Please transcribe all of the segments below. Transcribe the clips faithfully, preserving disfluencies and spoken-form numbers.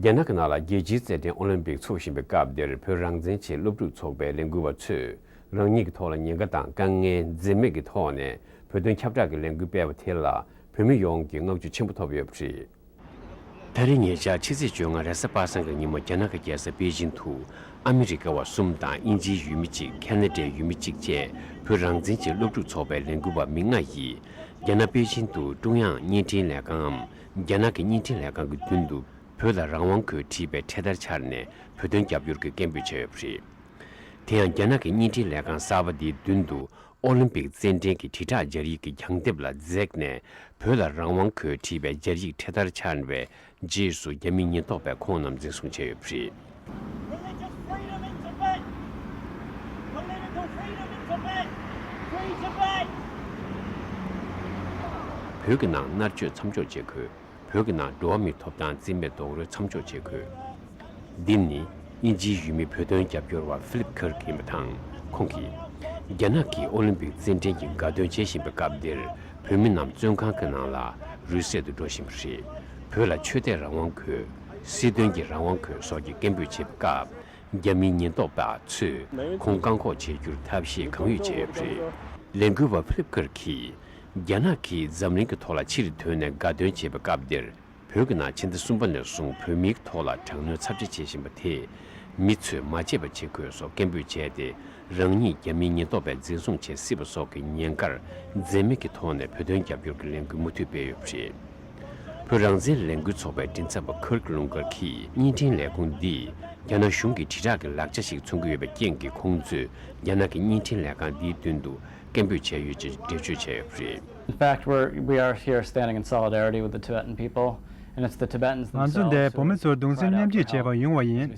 རྒྱ་ནག་གི་ནང་ལ་རྒྱལ་སྤྱིའི་རྩེད་འགྲན་ཨོ་ལིམ་པིག་འཚོགས་བཞིན་པའི་སྐབས་འདིར། བོད་རང་བཙན་ཆེད་སློབ་ཕྲུག་ཚོགས་པའི་ལས་འགུལ་བ་ཚོས་རང་ཉིད་ཀྱི་ཐོག་ལ་ཉེན་ཁ་དང་དཀའ་ངལ་འཛེམས་མེད་ཀྱི་ཐོག་ནས་བོད་དོན་ཁྱབ་བསྒྲགས་ཀྱི་ལས་འགུལ་སྤེལ་བ་དེ་ལ་བོད་མི་ཡོངས་ཀྱིས་བསྔགས་བརྗོད་ཆེན་པོ་ཐོབ་ཡོད་པ་རེད། ད་རེས་ཉེ་ཆར་ཕྱི་ཚེས་བཅོ་ལྔ་རེས་གཟའ་པ་སངས་ཀྱི་ཉིན་མོ། རྒྱ་ནག་གི་རྒྱལ་ས་པེ་ཅིང་དུ་ཨ་མི་རི་ཀ་བ་གསུམ་དང་དབྱིན་ཇིའི་ཡུལ་མི་གཅིག་ཁ་ན་ཌའི་ཡུལ་མི་གཅིག་བཅས་བོད་རང་བཙན་ཆེད་སློབ་ཕྲུག་ཚོགས་པའི་ལས་འགུལ་བ་མི་ལྔ་ཡིས། རྒྱ་ནག་པེ་ཅིང་དུ་ཀྲུང་དབྱང་བརྙན་འཕྲིན་ལས་ཁང་ངམ། རྒྱ་ནག་གི་བརྙན་འཕྲིན་ལས་ཁང་གི་མདུན་དུ་བོད་ལ་རང་དབང་དགོས་བྲིས་པའི་འཕྲེད་དར་འཕྱར་ནས་བོད་དོན་རྒྱབ་སྐྱོར་གྱི་སྐད་འབོད་བྱས་ཡོད་པ་རེད། དེ་ཡང་རྒྱ་ནག་གི་བརྙན་འཕྲིན་ལས་ཁང་གསར་པ་འདིའི་མདུན་དུ་ཨོ་ལིམ་པིག་རྩེད་འགྲན་གྱི་དྲིལ་བསྒྲགས་སྦྱར་ཡིག་གི་གྱང་ལྡེབས་ལ་འཛེགས་ནས། བོད་ལ་རང་དབང་དགོས་བྲིས་པའི་སྦྱར་ཡིག་འཕྲེད་དར་འཕྱར་བའི་རྗེས་སུ། རྒྱ་མིའི་ཉེན་རྟོག་པས་ཁོང་རྣམས་འཛིན་བཟུང་བྱས་ཡོད་པ་རེད། Religious freedom in Tibet! Political freedom in Tibet! Free Tibet! བོད་ཀྱི་ནང་མནར་གཅོད་མཚམས་འཇོག་བྱེད་དགོས། བོད་ཀྱི་ནང་འགྲོ་བ་མིའི་ཐོབ་ཐང་རྩིས་མེད་རྡོག་རོལ་མཚམས་འཇོག་བྱེད་དགོས། འདི་ནི་དབྱིན་ཇིའི་ཡུལ་མི་བོད་དོན་རྒྱབ་སྐྱོར་བ་ཕི་ལིབ་ཁིར་ཡིན་པ་དང་། ཁོང་གིས་རྒྱ་ནག་གིས་ཨོ་ལིམ་པིག་རྩེད་འགྲན་གྱི་དགའ་སྟོན་བྱེད་བཞིན་པའི་སྐབས་འདིར། བོད་མི་རྣམས་བཙོན་ཁང་གི་ནང་ལ་རུས་སད་དུ་འགྲོ་བཞིན་པ་རེད། བོད་ལ་ཆོས་དད་རང་དབང་དགོས། སྲིད་དོན་གྱི་རང་དབང་དགོས་སོགས་ཀྱི་སྐད་འབོད་བྱེད་པའི་སྐབས། རྒྱ་མིའི་ཉེན་རྟོག་པ་ཚོས་ཁོང་བཀག་འགོག་བྱེད་རྒྱུར་ཐབས་ཤེས་གང་ཡོད་བྱས་ཡོད་པ་རེད། ལས་འགུལ་བ་ཕི་ལིབ་ཁིར་གྱིས། རྒྱ་ནག་གིས་འཛམ་གླིང་གི་ཐོག་ལ་ཕྱིར་ཐོན་ནས་དགའ་སྟོན་བྱེད་པའི་སྐབས་འདིར། བོད་ཀྱི་ནང་ཕྱི་ཟླ་གསུམ་པ་ནས་བཟུང་བོད་མིའི་ཐོག་ལ་དྲག་གནོན་ཚབས་ཆེ་བྱེད་བཞིན་པ་དེས། མི་ཚོས་མ་བརྗེད་པ་བྱེད་དགོས་སོགས་སྐད་འབོད་བྱས་ཏེ། རང་ཉིད་རྒྱ་མིའི་ཉེན་རྟོག་པས་འཛིན་བཟུང་བྱེད་སྲིད་པ་སོགས་ཀྱི་ཉེན་ཁར་འཛེམ་མེད་ཀྱི་ཐོག་ནས་བོད་དོན་རྒྱབ་སྐྱོར་གྱི་ལས་འགུལ་མུ་མཐུད་སྤེལ་ཡོད་པ་རེད། བོད་རང་བཙན་ལས་འགུལ་ཚོགས་པའི་མགྲིན་ཚབ་པ་ཁིར་ལུང་གར་གྱིས། བརྙན་འཕྲིན་ལས་ཁུངས་འདིས་རྒྱ་ནག་གཞུང་གི་དྲིལ་བསྒྲགས་ཀྱི་ལག་ཆ་ཞིག་འཚོང་གི་ཡོད་པའི་རྐྱེན་གྱིས། ཁོང་ཚོས་རྒྱ་ནག་གི་བརྙན་འཕྲིན་ལས་ཁང་འདིའི་མདུན་དུ་སྐད་འབོད་བྱས་ཡོད་ཅེས་འགྲེལ་བརྗོད་བྱས་ཡོད་པ་རེད། In fact, we're, we are here standing in solidarity with the Tibetan people, and it's the Tibetans ང་ཚོ་འདིར་བོད་མི་ཚོར་གདུང་སེམས་མཉམ་སྐྱེད་བྱེད་པར་ཡོང་བ་ཡིན།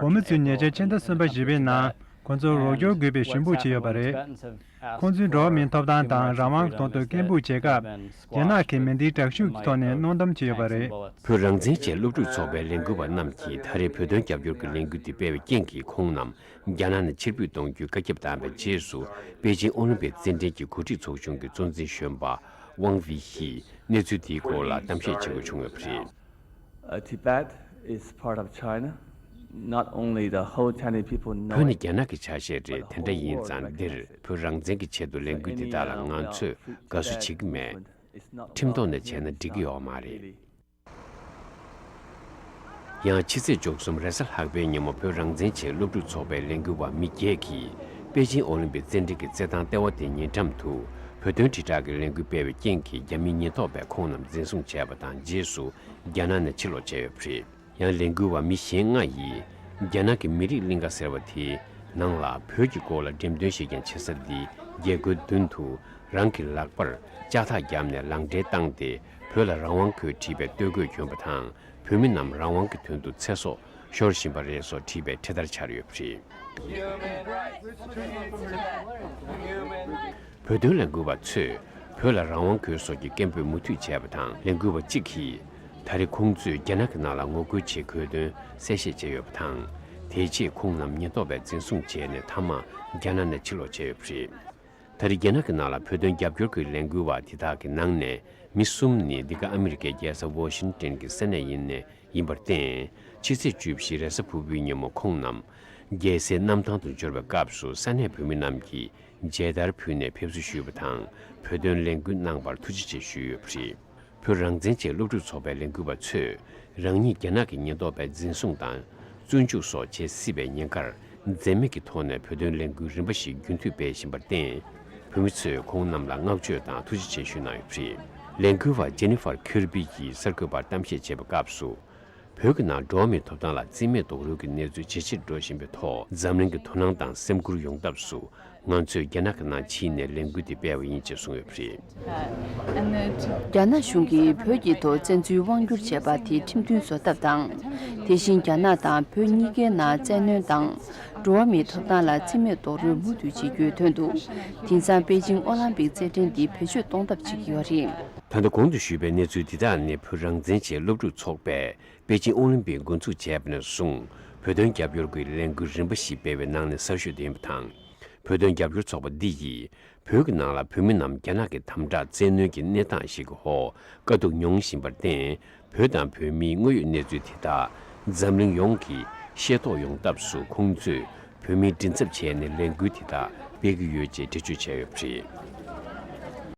བོད་མི་ཚོས་ཉེ་ཆར་ཕྱི་ཟླ་གསུམ་པ་བཞི་པའི་ནང་ཁོང་ཚོར་རོགས་སྐྱོར་དགོས་པའི་ཞུ་འབོད་བྱས་ཡོད་པ་རེད། ཁོང་ཚོས་འགྲོ་བ་མིའི་ཐོབ་ཐང་དང་རང་དབང་གི་དོན་དུ་སྐད་འབོད་བྱེད་སྐབས། རྒྱ་ནག་གིས་མེ་མདའི་དྲག་ཤུགས་ཀྱི་ཐོག་ནས་གནོན་གཏམ་བྱས་ཡོད་པ་རེད། བོད་རང་བཙན་ཆེད་སློབ་ཕྲུག་ཚོགས་པའི་ལས་འགུལ་བ་རྣམས་ཀྱིས་ད་རེས་བོད་དོན་རྒྱབ་སྐྱོར་གྱི་ལས་འགུལ་དེ་སྤེལ་བའི་རྐྱེན་གྱིས། ཁོང་རྣམས་རྒྱ་ནག་ནས་ཕྱིར་འབུད་གཏོང་རྒྱུའི་བཀའ་ཁྱབ་བཏང་བའི་རྗེས་སུ། པེ་ཅིང་ཨོ་ལིམ་པིག་རྩེད་འགྲན་གྱི་གོ་སྒྲིག་ཚོགས་ཆུང་གི་གཙོ་འཛིན་གཞོན་པ་ཝང་ཝི་ཡིས་གནས་ཚུལ་འདིའི་སྐོར་ལ་གཏམ་བཤད་བྱེད་དགོས་བྱུང་ཡོད་པ་རེད། Uh, Tibet is part of China. Not only the whole Chinese people know བོད་ནི་རྒྱ་ནག་གི་ཆ་ཤས་རེད། དེ་འདྲ་ཡིན་ཙང་འདིར་བོད་རང་བཙན་གྱི་ཆེད་དུ་ལས་འགུལ་འདི་དག་ལ་ང་ཚོས་དགའ་བསུ་བྱེད་ཀྱི་མེད། ཁྲིམས་ཐོག་ནས་བྱས་ན་འགྲིག་གི་ཡོད་མ་རེད། ཡང་ཕྱི་ཚེས་བཅུ་གསུམ་རེས་གཟའ་ལྷག་པའི་ཉིན་མོ། བོད་རང་བཙན་ཆེད་སློབ་ཕྲུག་ཚོགས་པའི་ལས་འགུལ་བ་མི་བརྒྱད་ཀྱིས་པེ་ཅིང་ཨོ་ལིམ་པིག་རྩེད་འགྲན་གྱི་རྩེད་ཐང་ལྟེ་བ་དེའི་ཉེ་འགྲམ་དུ་བོད་དོན་དྲིལ་བསྒྲགས་ཀྱི་ལས་འགུལ་སྤེལ་བའི་རྐྱེན་གྱིས། རྒྱ་མིའི་ཉེན་རྟོག་པས་ཁོང་རྣམས་འཛིན་བཟུང་བྱས་པ་དང་། རྗེས་སུ་རྒྱ་ནག་ནས་ཕྱིར་ལོག་བྱས་ཡོད་པ་རེད། ཡང་ལས་འགུལ་བ་མི་གཞན་ལྔ་ཡིས་རྒྱ་ནག་གི་མི་རིགས་གླིང་ག་ཟེར་བ་དེའི་ནང་ལ་བོད་ཀྱི་སྐོར་ལ་འགྲེམས་སྟོན་ཞིག་ཀྱང་བྱེད་ས་འདིའི་རྒྱལ་སྒོའི་མདུན་དུ་རང་གི་ལག་པར་ལྕགས་ཐག་བརྒྱབ་ནས་ལག་འབྲེལ་བཏང་སྟེ། བོད་ལ་རང་དབང་དགོས་བྲིས་པའི་སྟོད་གོས་གྱོན་པ་དང་། བོད་མི་རྣམས་རང་དབང་གི་དོན་དུ་ཚེ་སྲོག་ཤོར་བཞིན་པ་རེད་སོགས་བྲིས་པའི་འཕྲེད་དར་འཕྱར་ཡོད་པ་རེད། བོད་དོན་ལས་འགུལ་བ་ཚོས་བོད་ལ་རང་དབང་དགོས་སོགས་ཀྱི་སྐད་འབོད་མུ་མཐུད་བྱས་པ་དང་། ལས་འགུལ་བ་གཅིག་གིས་ད་རེས་ཁོང་ཚོས་རྒྱ་ནག་གི་ནང་ལ་ངོ་རྒོལ་བྱེད་དགོས་དོན་གསལ་བཤད་བྱས་ཡོད་པ་དང་། དེའི་རྗེས་ཁོང་རྣམས་ཉེན་རྟོག་པས་འཛིན་བཟུང་བྱས་ནས་མཐའ་མ་རྒྱ་ནག་ནས་ཕྱིར་ལོག་བྱས་ཡོད་པ་རེད། ད་རེས་རྒྱ་ནག་གི་ནང་ལ་བོད་དོན་རྒྱབ་སྐྱོར་གྱི་ལས་འགུལ་བ་དེ་དག་གི་ནང་ནས་མི་གསུམ་ནི་འདི་ག་ཨ་མི་རི་ཀའི་རྒྱལ་ས་ཝོ་ཤིང་ཏན་གྱི་ས་གནས་ཡིན་ནས་ཡིན་པར་བརྟེན། ཕྱི་ཚེས་བཅུ་བཞི་རེས་གཟའ་ཕུར་བུའི་ཉིན་མོ་ཁོང་རྣམས་རྒྱལ་སའི་གནམ་ཐང་དུ་འབྱོར་བའི་སྐབས་སུ། ས་གནས་བོད་མི་རྣམས་ཀྱིས་མཇལ་དར་ཕུལ་ནས་ཕེབས་བསུ་ཞུས་པ་དང་། བོད་དོན་ལས་འགུལ་གནང་བར་ཐུགས་རྗེ་ཆེ་ཞུས་ཡོད་པ་རེད། བོད་རང་བཙན་ཆེད་སློབ་ཕྲུག་ཚོགས་པའི་ལས་འགུལ་བ་ཚོས་རང་ཉིད་རྒྱ་ནག་གི་ཉེན་རྟོག་པས་འཛིན་བཟུང་དང་། བཙོན་འཇུག་སོགས་བྱེད་སྲིད་པའི་ཉེན་ཁར་འཛེམ་མེད་ཀྱི་ཐོག་ནས་བོད་དོན་ལས་འགུལ་རིམ་པ་ཞིག་རྒྱུན་མཐུད་སྤེལ་བཞིན་པར་བརྟེན། བོད་མི་ཚོས་ཁོང་རྣམས་ལ་བསྔགས་བརྗོད་དང་ཐུགས་རྗེ་ཆེ་ཞུ་གནང་ཡོད་པ་རེད། ལས་འགུལ་བ་ཇེ་ནི་ཧྥར་ཁིར་བི་ཡིས་གསར་འགོད་པར་གཏམ་བཤད་བྱེད་པའི་སྐབས་སུ། བོད་ཀྱི་ནང་འགྲོ་བ་མིའི་ཐོབ་ཐང་ལ་རྩིས་མེད་རྡོག་རོལ་གྱི་གནས་ཚུལ་ཇེ་ཆེར་འགྲོ་བཞིན་པའི་ཐོག་འཛམ་གླིང་གི་དོ་སྣང་དང་སེམས་ཁུར་ཡོང་ཐབས་སུ། ང་ཚོས་རྒྱ་ནག་གི་ནང་ཕྱིན་ནས་ལས་འགུལ་འདི་སྤེལ་བ་ཡིན་ཅེས་གསུངས་ཡོད་པ་རེད། རྒྱ་ནག་གཞུང་གིས་བོད་ཀྱི་ཐོག་བཙན་འཛུལ་དབང་བསྒྱུར་བྱས་པ་དེ་ཁྲིམས་མཐུན་བཟོ་ཐབས་དང་། དེ་བཞིན་རྒྱ་ནག་དང་བོད་གཉིས་ཀའི་ནང་བཙན་གནོན་དང་། འགྲོ་བ་མིའི་ཐོབ་ཐང་ལ་རྩིས་མེད་རྡོག་རོལ་མུ་མཐུད་བྱེད་རྒྱུའི་དོན་དུ། དེང་སང་པེ་ཅིང་ཨོ་ལམ་པིག་རྩེད་འགྲན་འདི་བེད་སྤྱོད་གཏོང་ཐབས་བྱེད་ཀྱི་ཡོད་རེད། ད་ལྟ་གོང་དུ་ཞུས་པའི་གནས་ཚུལ་འདི་དག་ནི་བོད་རང་བཙན་ཆེད་སློབ་ཕྲུག་ཚོགས་པས་པེ་ཅིང་ཨོ་ལིམ་པིག་འགོ་འཛུགས་བྱས་པ་ནས་བཟུང་བོད་དོན་རྒྱབ་སྐྱོར་གྱི་ལས་འགུལ་རིམ་པ་ཞིག་སྤེལ་བའི་ནང་ནས་གསར་ཤོས་དེ་ཡིན་པ་དང་། བོད་དོན་རྒྱབ་སྐྱོར་ཚོགས་པ་འདི་ཡིས་ བོད་ཀྱི་ནང་ལ་བོད་མི་རྣམས་རྒྱ་ནག་གི་དམ་དྲག་བཙན་གནོན་གྱི་གནས་སྟངས་ཤིག་གི་འོག་དཀའ་སྡུག་མྱོང་བཞིན་པར་བརྟེན། བོད་དང་བོད་མིའི་དངོས་ཡོད་གནས་ཚུལ་དེ་དག་འཛམ་གླིང་ཡོངས་ཀྱིས་ཤེས་རྟོགས་ཡོང་ཐབས་སུ་ཁོང་ཚོས་བོད་མིའི་མགྲིན་ཚབ་བྱས་ནས་ལས་འགུལ་དེ་དག་སྤེལ་གྱི་ཡོད་ཅེས་འགྲེལ་བརྗོད་བྱས་ཡོད་པ་རེད།